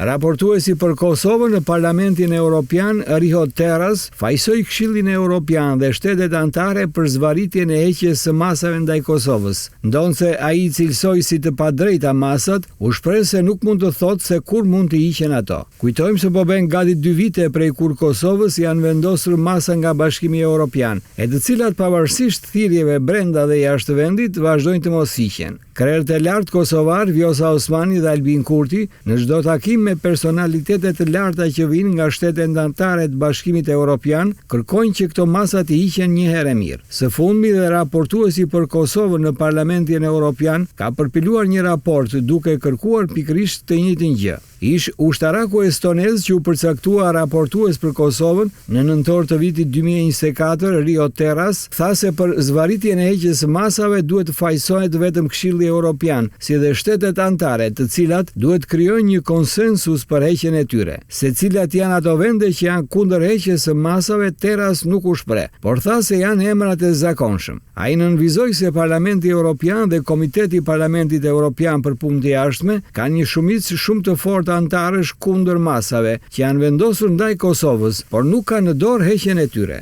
Raportuesi për Kosovën në Parlamentin Europian, Riho Terras, fajësoi Këshillin Europian dhe shtetet anëtare për zvarritjen e heqjes së masave ndaj Kosovës. Ndonëse ai i cilësoi si të padrejta masat, u shpreh se nuk mund të thotë se kur mund të hiqen ato. Kujtojmë se po bëhen gati dy vite prej kur Kosovës i janë vendosur masa nga Bashkimi Europian, e të cilat pavarësisht thirrjeve brenda dhe jashtë vendit vazhdojnë të mos hiqen. Krerët e lartë kosovarë, Vjosa Osmani dhe Albin Kurti, në çdo takim me personalitete të larta që vijnë nga shtetet anëtare të Bashkimit Europian, kërkojnë që këto masa të hiqen një herë e mirë. Së fundmi dhe raportuesi për Kosovën në Parlamentin Europian ka përpiluar një raport duke kërkuar pikërisht të njëjtën gjë. Ish ushtaraku estonez që u përcaktua raportues për Kosovën në nëntor të vitit 2024, Riho Terras, tha se për zvarritjen e heqjes së masave duhet të fajësohet vetëm Këshilli Europian, si dhe shtetet anëtare, të cilat duhet të krijojnë një konsensus për heqjen e tyre. Se cilat janë ato vende që janë kundër heqjes së masave, Terras nuk u shpreh, por tha se janë emrat e zakonshëm. Ai nënvizoi se Parlamenti Europian dhe Komiteti i Parlamentit Europian për Punë të Jashtme kanë një shumicë shumë të fortë anëtarësh kundër masave që janë vendosur ndaj Kosovës, por nuk kanë në dorë heqjen e tyre.